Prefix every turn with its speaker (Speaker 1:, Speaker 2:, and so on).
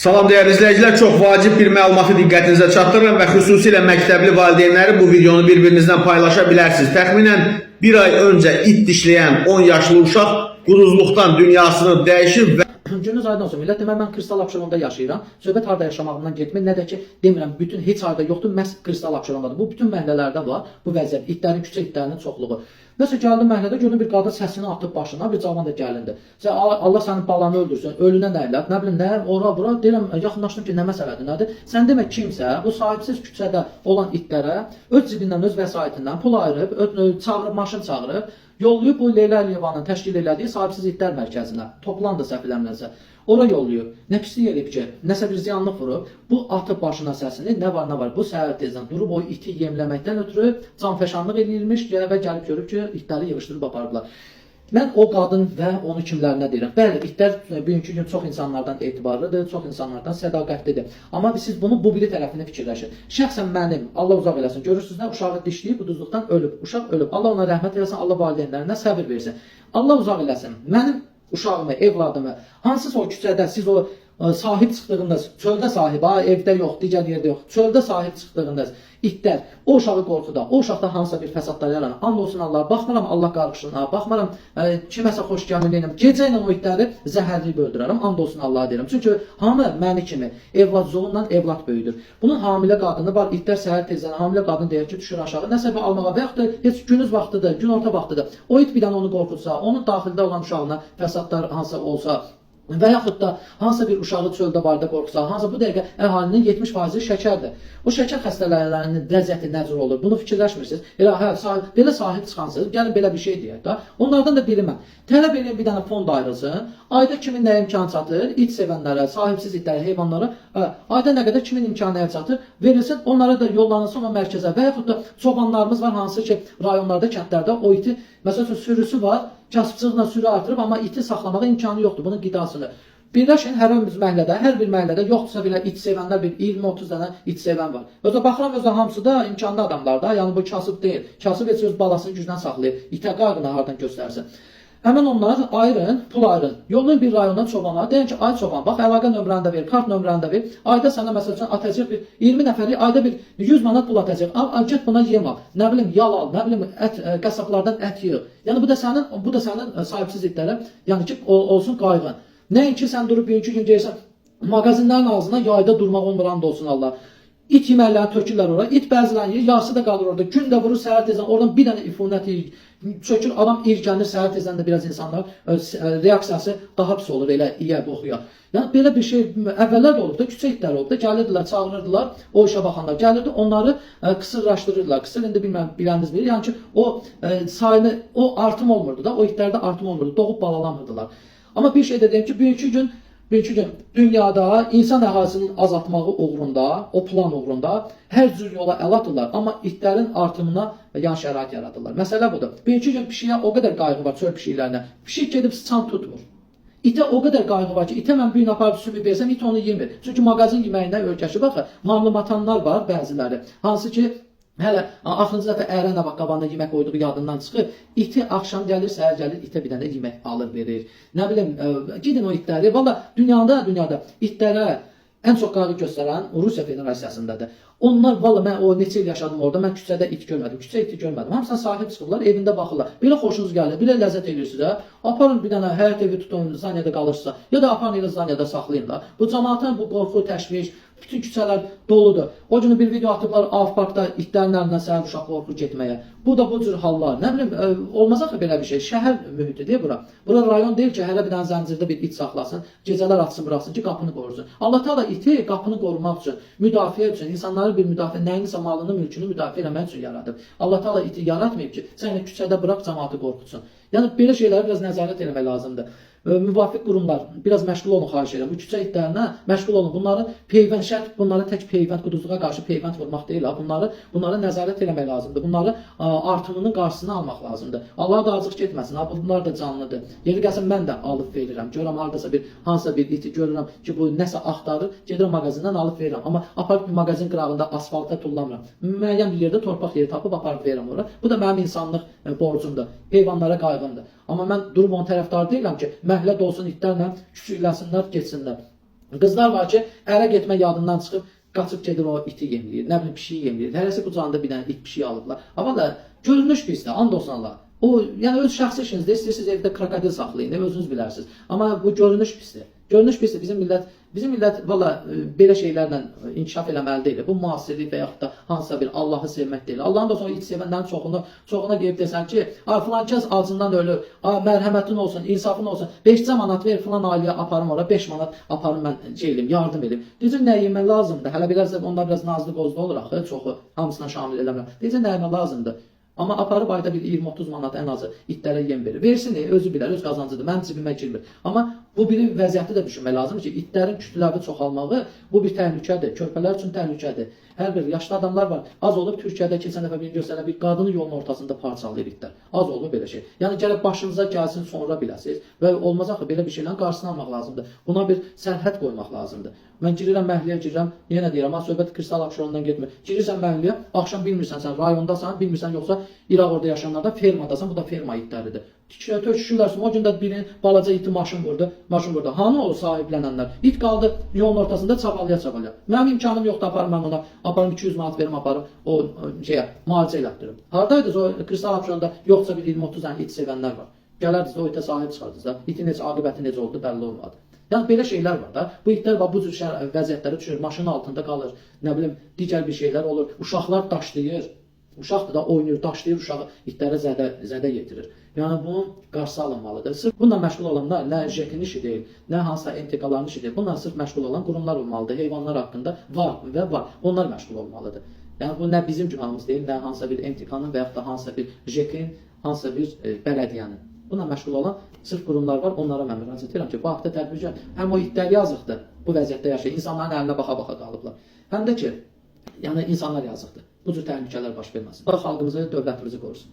Speaker 1: Salam dəyərli izləyicilər, çox vacib bir məlumatı diqqətinizə çatdırıram və xüsusilə məktəbli valideynləri bu videonu bir-birinizlə paylaşa bilərsiniz. Təxminən bir ay öncə it dişləyən 10 yaşlı uşaq quduzluqdan dünyasını dəyişib və
Speaker 2: Gününüz aydın olsun millət. Deməli mən Kristal Abşeronda yaşayıram. Söhbət harda yaşamağımdan getmir, nə də ki demirəm bütün heç harda yoxdur, məhz Kristal Abşerondadır. Bu bütün məhəllələrdə var bu vəziyyət. İtlərin, küçə itlərinin çoxluğu. Nəsə gəldim məhəllədə gördüm bir qadın səsini atıb başına, bir cavan da gəlindi. Sən Allah sənin balanı öldürsün, ölünə nə elət, nə bilim nə, ora bura deyirəm, yaxınlaşdım ki, nə məsələdir, nədir? Sən demə kimsə bu sahibsiz küçədə olan itlərə öz cibindən, öz vəsaitindən pul ayırıb, çağırıb maşın çağırıb yollayıb bu Leyla Əliyevanın təşkil elədiyi sahibsiz itlər mərkəzinə. Toplandı səhv eləmirəmsə. Ora yollayıb. Nə pislik eləyib ki, nəsə bir ziyanlıq vurub. Bu atıb başına səsini, nə var nə var. Bu səhər tezdən durub o iti yemləməkdən ötürü canfəşanlıq eləyirmiş və gəlib görüb ki, itləri yığışdırıb aparıblar. Mən o qadın və onu kimlərinə deyirəm. Bəli, itlər bugünkü gün çox insanlardan etibarlıdır, çox insanlardan sədaqətlidir. Amma siz bunu bu biri tərəfini fikirləşin. Şəxsən mənim, Allah uzaq eləsin, görürsünüz də uşağı dişləyib, quduzluqdan ölüb. Uşaq ölüb. Allah ona rəhmət eləsin, Allah valideynlərinə səbir versin. Allah uzaq eləsin. Mənim uşağımı, evladımı, hansısa o küçədə siz o sahib çıxdığınız, çöldə sahib, ha, evdə yox, digər yerdə yox, çöldə sahib çıxdığınız itlər o uşağı qorxuda, o uşaqda hansısa bir fəsadlar yaranır. And olsun Allah, baxmaram Allah qarğışına, baxmaram kiməsə xoş gəlmir nəyinəm. Gecə ilə o itləri zəhərləyib öldürərəm. And olsun Allaha deyirəm. Çünki hamı məni kimi evlad zorla evlad böyüdür. Bunun hamilə qadını var, itlər səhər tezdən hamilə qadın deyir ki, düşür aşağı. Nəsə bir almağa və yaxud da heç günüz vaxtıdır, günorta vaxtıdır. O it bir dənə onu qorxutsa, onun daxildə olan uşağına fəsadlar hansısa olsa və yaxud da hansısa bir uşağı çöldə barda qorxsa, hansısa bu dəqiqə əhalinin 70%-i şəkərdir. O şəkər xəstələrinin vəziyyəti nə cür olur? Bunu fikirləşmirsiniz. Elə hə, sahib, belə sahib çıxansınız, gəlin belə bir şey deyək də. Onlardan da biri mən. Tələb eləyin bir dənə fond ayrılsın. Ayda kimin nəyə imkan çatır? İt sevənlərə, sahibsiz itlərə, heyvanlara, hə, ayda nə qədər kimin imkanı nəyə çatır? Verilsin, onlara da yollanılsın o mərkəzə və yaxud da çobanlarımız var hansı ki rayonlarda, kəndlərdə o iti, məsəl üçün sürüsü var, kasıbçılıqla sürü artırıb, amma iti saxlamağa imkanı yoxdur, bunun qidasını. Birləşin hər bir məhəllədə, hər bir məhəllədə yoxdursa belə it sevənlər bir 20-30 dənə it sevən var. Özə baxıram, özə hamısı da imkanlı adamlar da, yəni bu kasıb deyil. Kasıb heç öz balasını gücdən saxlayır. İtə qayğını hardan göstərsin. Həmin onlar ayırın, pul ayırın. Yollayın bir rayondan çobana. Deyin ki, ay çoban, bax əlaqə nömrəni də ver, kart nömrəni də ver. Ayda sənə məsəl üçün atacaq bir 20 nəfəri ayda bir 100 manat pul atacaq. Al, al get buna yem al. Nə bilim yal al, nə bilim ət qəssablardan ət yığ. Yəni bu da sənin sahibsiz itlərə, yəni ki olsun qayğın. Nəinki sən durub bugünkü gün gəlirsən mağazinlərin ağzına yayda durmaq olmur, and olsun Allah. İt yeməklərini tökürlər ora. İt bəzilərini yeyir, yarısı da qalır orada. Gün də vurur səhər tezdən oradan bir dənə ifunət çökür. Adam irgənir səhər tezdən də biraz insanlar reaksiyası daha pis olur elə iyə qoxuya. Yəni belə bir şey əvvəllər də olub da, küçə itləri olub da, gəlirdilər, çağırırdılar, o işə baxanlar gəlirdi, onları qısırlaşdırırdılar. Qısır indi bilmirəm biləniniz bilir. Yəni ki, o sayını o artım olmurdu da, o itlərdə artım olmurdu, doğub balalamırdılar. Amma bir şey də deyim ki, bugünkü gün dünyada insan əhalisinin azaltmağı uğrunda, o plan uğrunda hər cür yola əl atırlar, amma itlərin artımına yan şərait yaradırlar. Məsələ budur. Bugünkü gün pişiyə o qədər qayğı var çöl pişiklərinə. Pişik gedib sıçan tutmur. İtə o qədər qayğı var ki, itə mən bu gün aparıb sümük versəm, it onu yemir. Çünki mağazin yeməyindən örgəşib axı, malumatanlar var bəziləri. Hansı ki, hələ axırıncı dəfə ərənə bax qabağına yemək qoyduğu yadından çıxır. İti axşam gəlir, səhər gəlir, itə bir dənə yemək alır verir. Nə bilim, gedin o itləri. Valla dünyada itlərə ən çox qayğı göstərən Rusiya Federasiyasındadır. Onlar valla mən o neçə il yaşadım orada, mən küçədə it görmədim, küçə iti görmədim. Hamısına sahib çıxıblar, evində baxırlar. Belə xoşunuz gəlir, belə ləzzət eləyirsiniz də. Aparın bir dənə həyət evi tutun, zaniyada qalırsınızsa, ya da aparın elə zaniyada saxlayın da. Bu cəmaatın bu qorxu, təşviş, bütün küçələr doludur. O günü bir video atıblar Avparkda itlərin əlindən səhər uşaq qorxur getməyə. Bu da bu cür hallar. Nə bilim, olmaz axı belə bir şey. Şəhər mühitidir bura. Bura rayon deyil ki, hələ bir dənə zəncirdə bir it saxlasın, gecələr atsın, buraxsın ki, qapını qorusun. Allah Teala iti qapını qorumaq üçün, müdafiə üçün, insanları bir müdafiə, nəyinsə malını, mülkünü müdafiə eləmək üçün yaradıb. Allah Teala iti yaratmayıb ki, sən küçədə bıraq cəmaatı qorxutsun. Yəni belə şeyləri biraz nəzarət eləmək lazımdır. Müvafiq qurumlar biraz məşğul olun, xahiş edirəm. Bu küçə itlərinə məşğul olun. Bunların peyvənd şərt, bunlara tək peyvənd, quduzluğa qarşı peyvənd vurmaq deyil ha. Bunları nəzarət eləmək lazımdır. Bunları artımının qarşısını almaq lazımdır. Allah da acıq getməsin. Ha, bunlar da canlıdır. Yeri gəlsin mən də alıb verirəm. Görürəm hardasa bir hansısa bir iti görürəm ki, bu nəsə axtarır, gedirəm mağazindən alıb verirəm. Amma aparıb bir mağazin qırağında asfalta tullamıram. Müəyyən bir yerdə torpaq yeri tapıb aparıb verirəm ora. Bu da mənim insanlıq borcumdur. Heyvanlara qayğımdır. Amma mən durub onun tərəfdarı deyiləm ki, məhəllə dolsun itlərlə, küçükləsinlər, getsinlər. Qızlar var ki, ərə getmək yadından çıxıb, qaçıb gedir o iti yemləyir, nə bilim pişiyi yemləyir. Hərəsi qucağında bir dənə it pişiyi alıblar. Amma da görünüş pisdir, and olsun Allah. O, yəni öz şəxsi işinizdir, istəyirsiniz evdə krokodil saxlayın, özünüz bilərsiniz. Amma bu görünüş pisdir. Görünüş pisdir. Bizim millət valla belə şeylərlə inkişaf eləməli deyil. Bu müasirlik və yaxud da hansısa bir Allahı sevmək deyil. Allahın da sonra it sevənlərin çoxuna gəlib desən ki, "A filan kəs acından ölür. A mərhəmətin olsun, insafın olsun. 5 manat ver filan ailəyə aparım ora, 5 manat aparım mən şey eləyim, yardım eləyim." Deyəcək nə yemə lazımdır? Hələ biraz da onlar biraz nazlı qozlu olur axı, çoxu hamısına şamil eləmirəm. Deyəcək nə yemə lazımdır? Amma aparıb ayda bir 20-30 manat ən azı itlərə yem verir. Versin, özü bilər, öz qazancıdır. Mənim cibimə girmir. Amma bu biri vəziyyəti də düşünmək lazımdır ki, itlərin kütləvi çoxalmağı bu bir təhlükədir. Körpələr üçün təhlükədir. Hər bir yaşlı adamlar var. Az olub Türkiyədə keçən dəfə bir göstərən bir qadını yolun ortasında parçalayır itlər. Az olub belə şey. Yəni gərək başınıza gəlsin sonra biləsiniz və olmaz axı belə bir şeylərin qarşısını almaq lazımdır. Buna bir sərhəd qoymaq lazımdır. Mən girirəm məhəlləyə girirəm, yenə deyirəm, ha söhbət Kristal Abşerondan getmir. Girirsən məhəlləyə, axşam bilmirsən sən rayondasan, bilmirsən yoxsa İraq orada yaşayanlardan fermadasan, bu da ferma itləridir. Töküşürlər, o gün də birinin balaca iti maşın vurdu, maşın vurdu. Hanı o sahiblənənlər? İt qaldı yolun ortasında çabalaya-çabalaya. Mənim imkanım yoxdur, aparım mən ona, aparım 200 manat verim, aparım o şeyə, müalicə elətdirim. Hardaydınız o Kristal Abşeronda yoxsa bir 20-30 dənə it sevənlər var. Gələrdiniz o itə sahib çıxardınız da. İtin necə aqibəti necə oldu bəlli olmadı. Yəni belə şeylər var da. Bu itlər bax bu cür vəziyyətlərə düşür, maşının altında qalır, nə bilim digər bir şeylər olur. Uşaqlar daşlayır. Uşaqdır da oynayır, daşlayır uşağı, itlərə zədə yetirir. Yəni bunun qarşısı alınmalıdır. Sırf bununla məşğul olanlar nə JEK-in işi deyil, nə hansısa NTK-ların işi deyil. Bununla sırf məşğul olan qurumlar olmalıdır. Heyvanlar haqqında var və var. Onlar məşğul olmalıdır. Yəni bu nə bizim günahımız deyil, nə hansısa bir NTK-nın və yaxud da hansısa bir JEK-in, hansısa bir bələdiyyənin. Bununla məşğul olan sırf qurumlar var, onlara mən müraciət edirəm ki, bu haqda tədbir görün. Həm o itlər yazıqdır, bu vəziyyətdə yaşayır, insanların əlinə baxa-baxa qalıblar. Həm də ki, yəni insanlar yazıqdır. Bu cür təhlükələr baş verməsin. Allah xalqımızı, dövlətimizi qorusun.